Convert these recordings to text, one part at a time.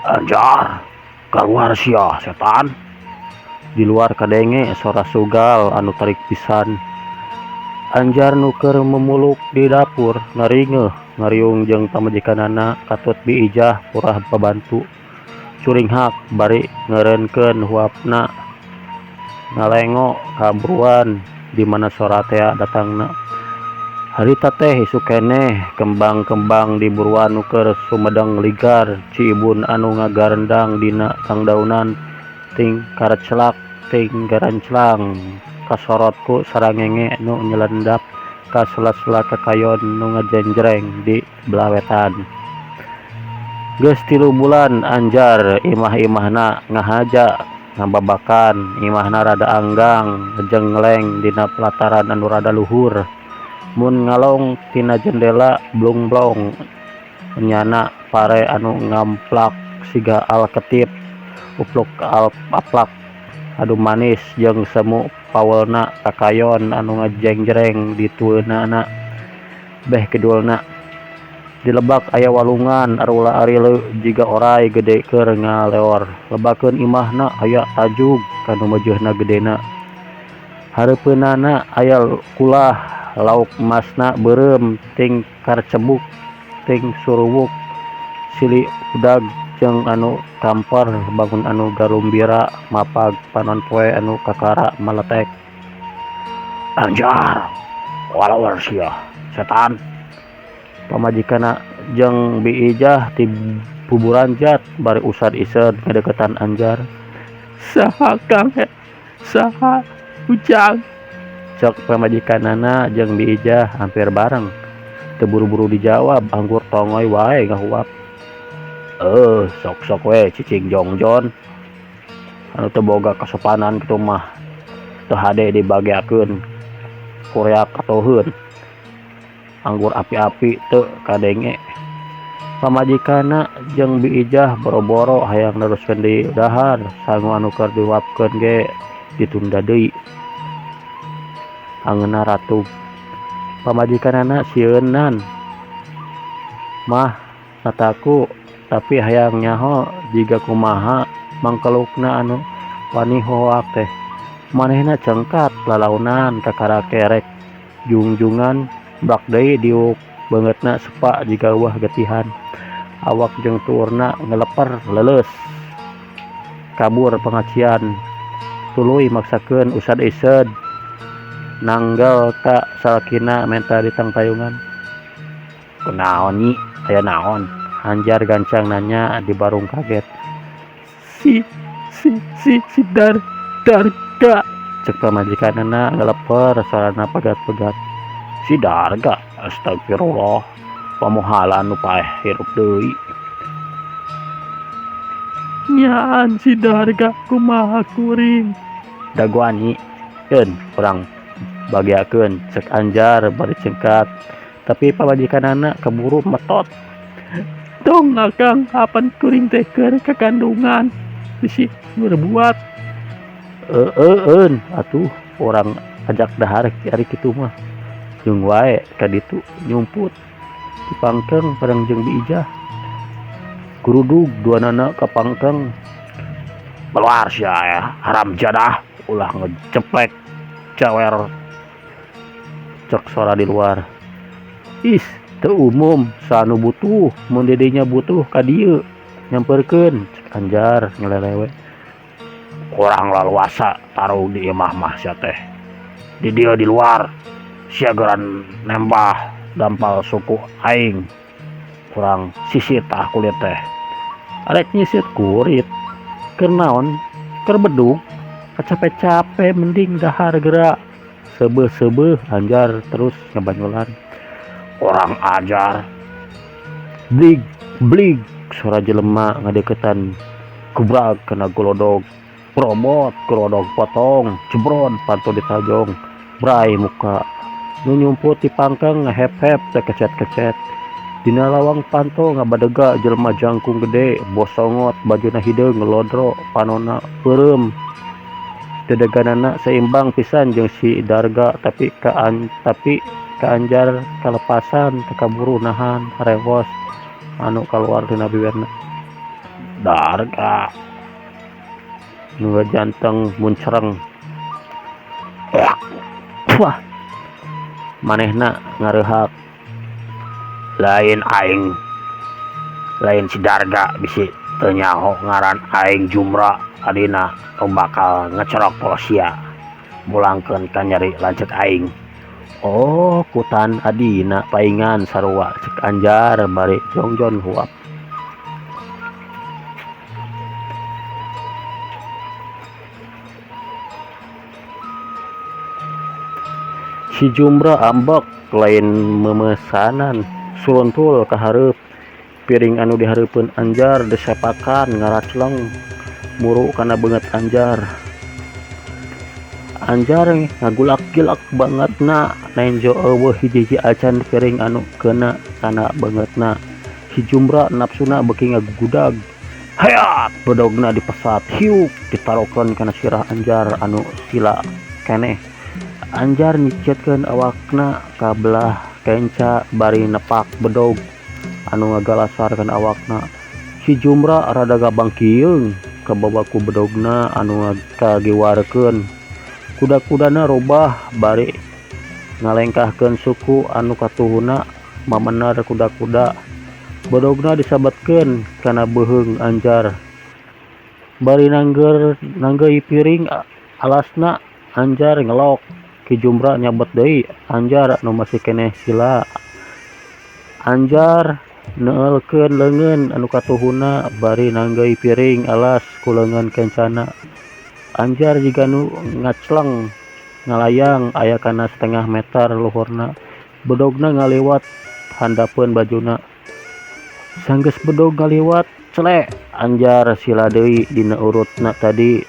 Anjar, kaluar sia setan. Di luar kadenge sora sugal anu tarik pisan. Anjar nu keur mumuluk di dapur ngaringeuh ngariung jeung pamajikanana katut Bi Ijah purah babantu. Curinghak bari ngeureunkeun huapna ngalengo ka buruan di mana sora tea datangna. Harita teh isuk keneh kembang-kembang di buruan nu keur sumedeng ligar ciibun anu ngagarendang dina tangdaunan ting kareclak ting garanclang kasorot ku sarangenge nu nyelendap ka sela-sela kakayon nu ngajenjreng di belah wetan. Geus 3 bulan Anjar imah-imahna ngahaja ngababakan imahna rada anggang jeung ngeleng dina pelataran anu rada luhur. Mun ngalong tina jendela blung-blong nyana pare anu ngamplak siga alketip upluk aplak adu manis jeung semu pawelna kakayon anu ngajengjreng di tueunana beh kidulna. Di lebak aya walungan arula arileu jiga oray gede keur ngaleor. Lebakeun imahna aya tajug kanu meujeuhna gedena. Hareupeunana aya kulah lauk emasna beureum ting karcebuk ting suruwuk sili udag jeung anu kamper bangun anu garumbira mapag panon poe anu kakara maletek. Anjar, walawar sia setan. Pamajikanna jeung Bi Ijah ti buburanjat bari usad iseud ngadeukeutan Anjar. Saha Kang? Saha Ujang? Cek pamajikanana jeung Bi Ijah hampir bareng. Teu buru-buru dijawab, anggur tongoy wae ngahuap. Sok-sok we cicing jongjon. Anu teu boga kasopanan kitu mah teu hade dibageakeun. Koreak katoheun. Anggur api-api teu kadenge. Pamajikanna jeung Bi Ijah boro-boro hayang neruskeun deui dahar, sangu anu keur dihuapkeun ge ditunda deui. Angeunna ratug. Pamajikanana sieunan mah nataku tapi hayang nyaho jiga kumaha mangkelukna anu wani hoak teh. Manehna cengkat lalaunan kakara kerek jungjungan bak deui diuk beungeutna sepa jiga eueuh getihan. Awak jeung tuurna ngeleper leuleus. Kabur pengacian tuluy maksakeun usad iseud nanggal ka salakina menta ditangtayungan. Kunaon nyi? Aya naon? Anjar gancang nanya di barung kaget. Si si si si dar darga cek pamajikanana ngeleper sarana pegat-pegat. Si Darga astagfirullah pamohalan nu paeh hirup deui. Nyaan si Darga kumaha kuring? Dagoan nyi keun urang bageakeun cek Anjar bari cengkat tapi pamajikanana keburu metot. Tong akang apan kuring teh keur kakandungan bisi berbuat. Eueun atuh urang ajak dahar ari kitu mah. Jeung wae ka ditu nyumput dipangkeng bareng jeung Bi Ijah. Gerudug duanana ka pangkeng. Keluar sia ya haram jadah ulah ngejeplek cawer cek sora di luar. Is teu umum sanu butuh mun dedinya butuh ka dieu nyamperkeun cek Anjar ngelelewe. Kurang laluasa taruh di imah mah sia teh. Di dieu di luar sia geran nembah dampal suku aing. Kurang sisit tah kulit teh. Arek nyisit kurit. Keur naon? Keur bedug. Kacape-cape mending dahar geura. Seubeuh-seubeuh Anjar terus ngabanyolan. Kurang ajar. Blig blig sora jelema ngadeukeutan gebrag kana golodog. Brobot golodog potong jebrod panto ditajong. Bray muka. Nu nyumput di pangkeng ngahep-hep teh kecet-kecet. Dina lawang panto ngabadega jelema jangkung gede bosongot bajuna hideung ngelodro panona peureum. Dedeganana seimbang pisan jeung si Darga tapi ka Anjar kalepasan teu kaburu nahan harewos anu kaluar tina biwirna. Darga nu janteng muncereng. Wah, manehna ngareuhak. Lain aing, lain si Darga bisi teu nyaho ngaran aing Jumra adina nu bakal ngecerok poho sia mulangkeun ka nyeri lanceuk aing. Oh, kutan adina paingan sarua cek Anjar bari jongjon huap. Si Jumra ambek lain memesanan suruntul ka hareup. Piring anu dihareupeun Anjar disepakan ngaracleng muru kana beungeut Anjar. Anjar ngagulak-gilak bangetna nenjo eueuh hiji-hiji acan piring anu keuna kana beungeutna. Si Jumra napsuna beuki ngagugudag. Hayat bedogna dipesat hiuk ditarokeun kana sirah Anjar anu sila keneh. Anjar nyicetkeun awakna ka belah kenca bari nepak bedog anu ngagalasar kana awakna. Si Jumra rada gabangkieung kabawa ku bedogna anu kagiwarkeun. Kuda-kudana robah bari ngalengkahkeun suku anu katuhuna mamenar kuda-kuda. Bedogna disabetkeun kana beuheung Anjar. Bari nanggeuy piring alasna Anjar ngelok. Ki Jumra nyabet deui Anjar anu masih keneh sila. Anjar neulkeun leungeun anu katuhuna bari nanggeuy piring alas ku leungeun kencana. Anjar jiga nu ngacleng ngalayang aya kana setengah meter luhurna. Bedogna ngaliwat handapeun bajuna. Sanggeus bedog ngaliwat cele Anjar sila deui dina urutna tadi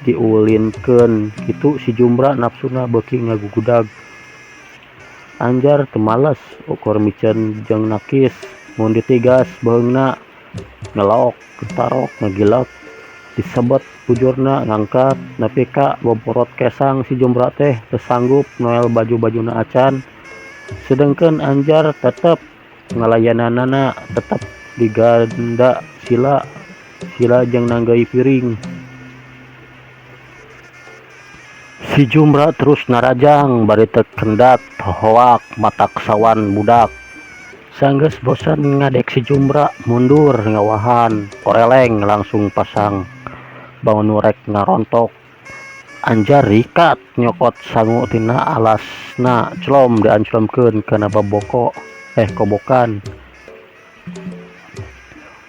diulinkeun kitu si Jumra napsuna beuki ngagugudag. Anjar teu males ukur miceun jeung nakis mun ditigas beuheungna ngelok tarok ngagilek disebet bujurna ngangkat nepi ka boborot kesang si Jumra teh teu sanggup noel baju-bajuna acan. Sedengkeun Anjar tetep ngalayananana tetep diganda sila sila jeung nanggeuy piring. Si Jumra terus narajang bari teu kendat hoak matak sawan budak. Sanggeus bosen ngadek si Jumra mundur ngawahan koreleng langsung pasang bangun rek ngarontok. Anjar rikat nyokot sangu tina alasna clom dianclomkeun kana baboko kobokan.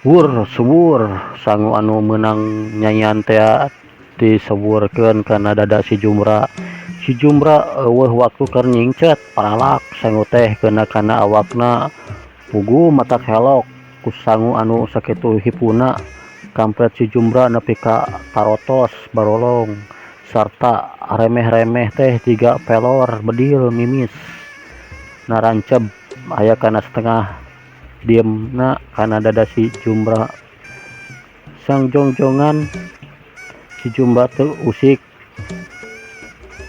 Wur subur sangu anu meunang nyanyian tea diseburkeun kana dada si Jumra. Si Jumra eueuh waktu keur nyingcet paralak sangu teh keuna kana awakna pugu matak helok ku sangu anu sakitu hipuna. Kampret si Jumra nepi ka tarotos barolong sarta remeh-remeh teh jiga pelor bedil mimis naranceb aya kana setengah diemna kana dada si Jumra. Sangjongjongan si Jumra teu usik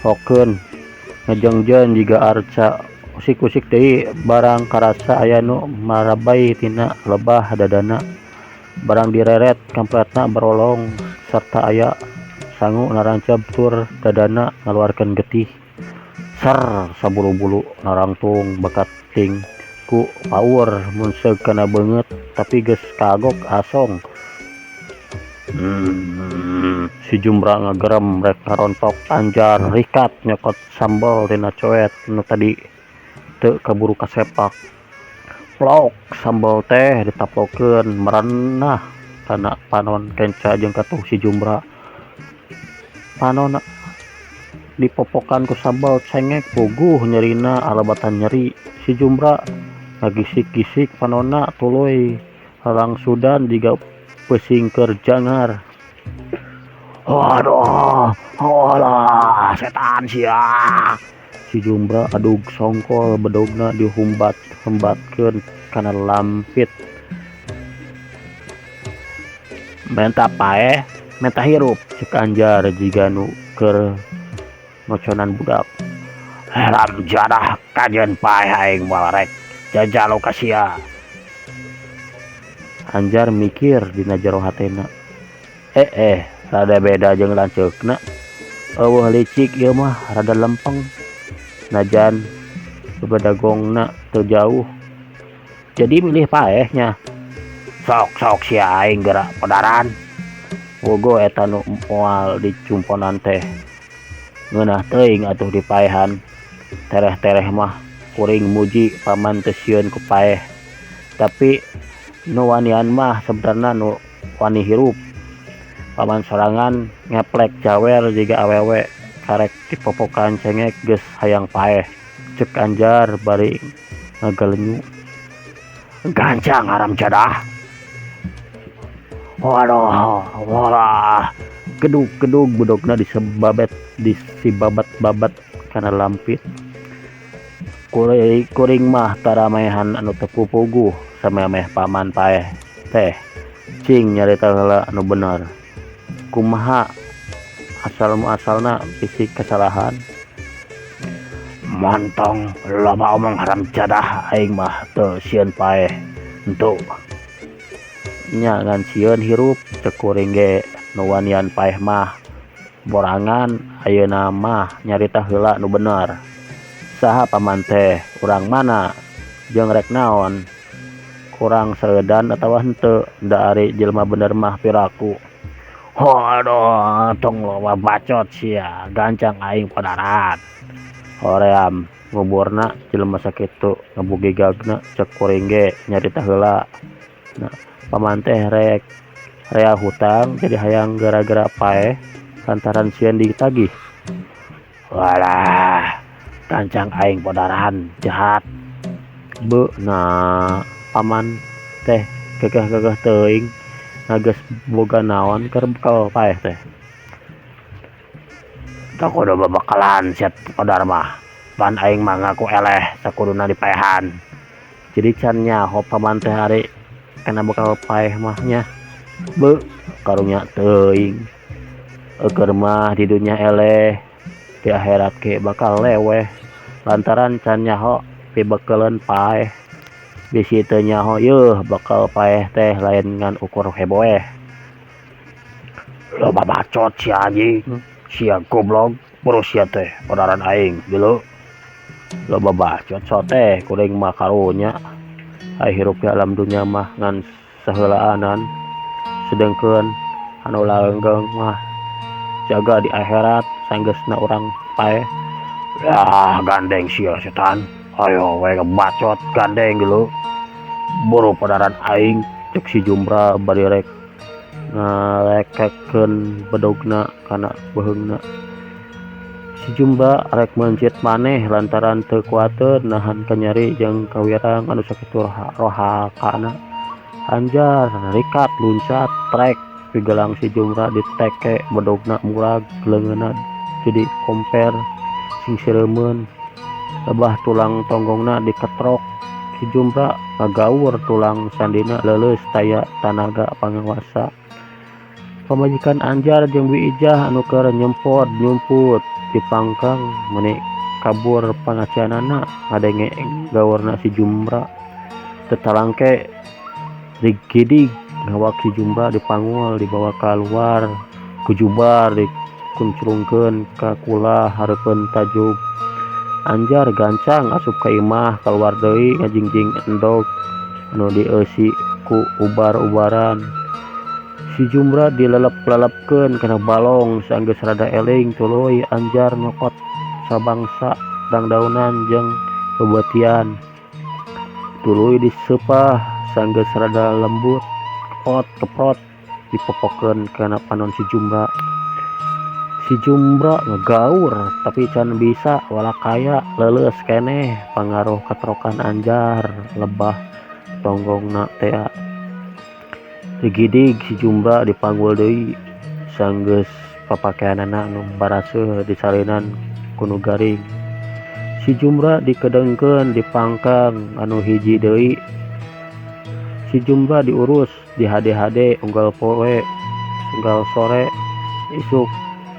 hokeun ngejengjeun jiga arca usik-usik deui barang karasa aya nu marabay tina lebah dadana. Barang direret kampretna barolong sarta aya sangu naranceb tur dadana ngaluarkeun getih. Ser sabulu-bulu narangtung bekating ku paur mun seug kana beungeut tapi geus kagok asong. Si Jumra ngagerem rek ngarontok Anjar rikat nyokot sambel tina coet nu tadi teu kaburu kasepak. Plok sambel teh ditaplokeun merenah kana panon kenca jeung katuh si Jumra. Panon dipopokan ku sambel cengek puguh nyerina alabatan nyeri. Si Jumra ngagisik-gisik panonna tuluy langsudan jiga pesing keur jangar. Aduh, alah setan sia. Si Jumra adug songkol bedogna dihumbat-humbatkeun kana lampit. Menta paeh, menta hirup cek Anjar jiga nu keur ngoconan budak. Haram jadah kajeun paeh aing moal rek jajalo ka sia. Anjar mikir dina jero hatena. Eh eh rada beda jeung lanceukna. Eueuh licik ieu mah rada lempeng. Najan bedagongna teu jauh. Jadi milih paeh nya. Sok sok sia aing geura podaran. Bogo eta nu moal dicumponan teh. Ngeunah teuing atuh dipaehan. Tereh-tereh mah kuring muji paman teu sieun ku paeh. Tapi nu wanian mah sebenarna nu wani hirup. Paman sorangan ngeplek jawer jiga awewe karek dipopokan cengek geus hayang paeh. Cek Anjar bari ngagalenyu. Gancang haram jadah. Waduh, walah. Gedug-gedug bedogna disebabet disibabat-babat kana lampit. Kuring mah tara maehan anu teu pupuguh samemeh paman paeh teh. Cing nyarita heula anu bener. Kumaha asal muasalna bisi kasalahan. Montong loba omong haram jadah aing mah teu sieun paeh henteu. Nya ngan sieun hirup cek kuring ge nu wanian paeh mah borangan ayeuna mah nyarita heula nu bener. Saha paman teh urang mana jeung rek naon kurang saeudan atawa henteu da ari jelema bener mah piraku. Hodoh tong loba bacot sia gancang aing podaran. Hoream nguburna jelema sakitu ngabugigagna cek kuring ge nyarita heula. Nah, paman teh rek rea hutang jadi hayang gara-gara paeh lantaran sieun ditagih. Walah gancang aing podaran jahat. Beuh nah paman teh gagah-gagah teuing geus boga naon keur bekal paeh teh. Teu kudu babekalan sia podar mah. Pan aing mah ngaku eleh sakuduna dipaehan. Jadi can nyaho paman teh ari kana bekal paeh mah nya. Beuh karunya teuing. Eukeun mah di dunya eleh di akhirat ge bakal leweh lantaran can nyaho pibekeleun paeh. Bisi teu nyaho yeuh bekal paeh teh lain ngan ukur heboeh. Loba bacot sia anjing, sia goblok, buru sia teh podaran aing geuleuh. Loba bacot sote kuring mah karunya. Ai hirup di alam dunya mah ngan saheulaanan. Sedengkeun anu langgeng mah jaga di akhirat sanggeusna urang paeh. Yah gandeng sia setan. Ayo we ngebacot gandeng geuleuh. Buru podaran aing cek si Jumbra bari rek ngalekekeun bedogna kana beuheungna. Si Jumbra rek meuncit maneh lantaran teu kuateun nahan kanyeri jeung kawirang anu sakitu rohakana. Anjar rikat luncat trek pigelang si Jumbra diteke bedogna murag leungeunna jadi komper sing sireumeun. Lebah tulang tonggongna diketrok si Jumbra ngagaur tulang sandina leuleus taya tanaga pangawasa. Pamajikan Anjar jeung Bi Ijah anu keur nyempod nyumput di pangkang meuni kabur pangacianana ngadenge gaurna si Jumbra. Tetalangke rigidig ngawak si Jumbra dipangul dibawa kaluar ku jubar dikunclungkeun ka kulah hareupeun tajug. Anjar gancang asup ka imah kaluar deui ngajingjing endog anu dieusi ku ubar-ubaran. Si Jumbra dilelep-lelepkeun kana balong sanggeus rada eling tuluy Anjar nyokot sabangsa dangdaunan jeung beubeutian. Tuluy diseupah sanggeus rada lembut keprot-keprot dipopokeun kana panon si Jumbra. Si Jumbra ngagaur tapi can bisa walakaya leuleus keneh pangaruh ketrokan Anjar lebah tonggongna tea. Digidig si Jumbra dipanggul deui sanggeus papakeanana anu baraseuh disalinan ku nu garing. Si Jumbra dikedengkeun di pangkang anu hiji deui. Si Jumbra diurus dihade-hade unggal poe unggal sore isuk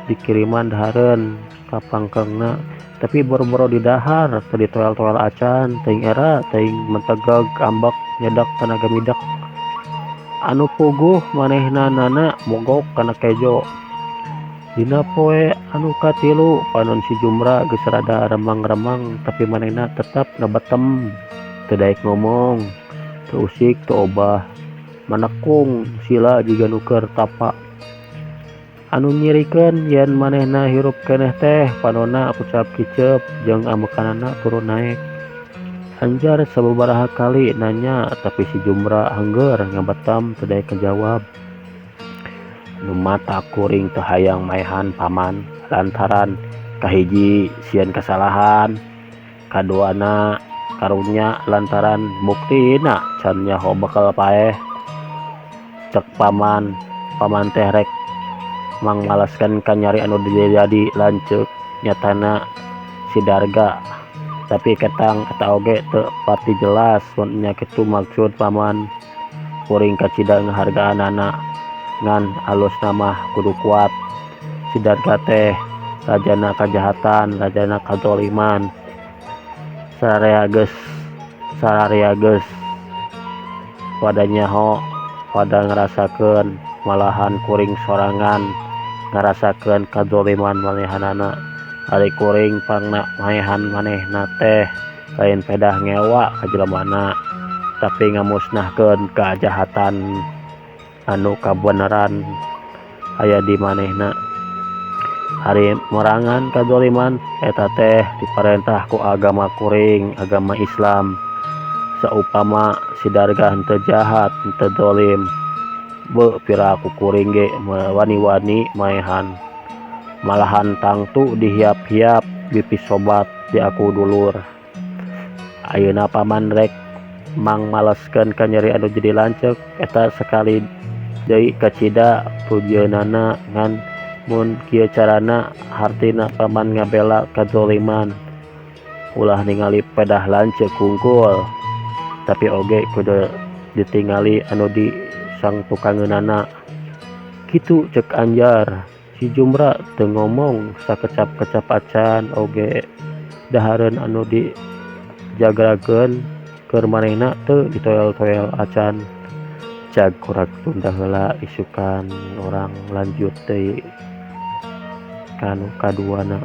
dikiriman dahareun ka pangkangna tapi boro-boro didahar teu ditoel-toel acan teuing era teuing mentegag ambek nyedak tanaga midak. Anu puguh manehnanana mogok kana kejo. Dina poe anu katilu panon si Jumra geus rada remang-remang tapi manehna tetep ngabetem teu daek ngomong teu usik teu obah manekung sila jiga nu keur tapa. Anu nyirikeun yen manehna hirup keneh teh panonna kucap-kicep jeung ambekanana turun naek. Anjar sababaraha kali nanya tapi si Jumra hengeur ngabetem teu daek ngajawab. Nu matak kuring teu hayang maehan paman lantaran kahiji sieun kasalahan, kaduana karunya lantaran buktina can nyaho bekel paeh. Cek paman, paman teh rek mangmaleskeun kanyeri anu jadi lanceuk nyatana si Darga tapi ketang eta oge teu pati jelas mun nya kitu maksud paman. Kuring kacida ngahargaanana ngan alusna mah kudu kuat. Si Darga teh rajana kajahatan, rajana kazoliman. Sararea geus pada nyaho pada ngarasakeun malahan kuring sorangan ngarasakeun kazoliman manehanana. Ari kuring pangna maehan manehna teh lain pedah ngewa ka jelemana tapi ngamusnahkeun kajahatan anu kabeneran aya di manehna. Ari merangan kazoliman eta teh diparentah ku agama kuring, agama Islam. Saupama si Darga henteu jahat henteu zolim beuh piraku kuring ge wani-wani maehan. Malahan tangtu dihiap-hiap dipisobat diaku dulur. Ayeuna paman rek mangmaleskeun kanyeri anu jadi lanceuk eta sakali deui kacida pujieunana ngan mun kieu carana hartina paman ngabela kazoliman. Ulah ningali pedah lanceuk hungkul tapi oge kudu ditingali anu di sangtukangeunana. Kitu cek Anjar. Si Jumra teu ngomong sakecap-kecap acan oge dahareun anu dijagrakeun keur manehna teu ditoel-toel acan. Cag kurang tunda heula isukan urang lanjut deui ka nu kaduana.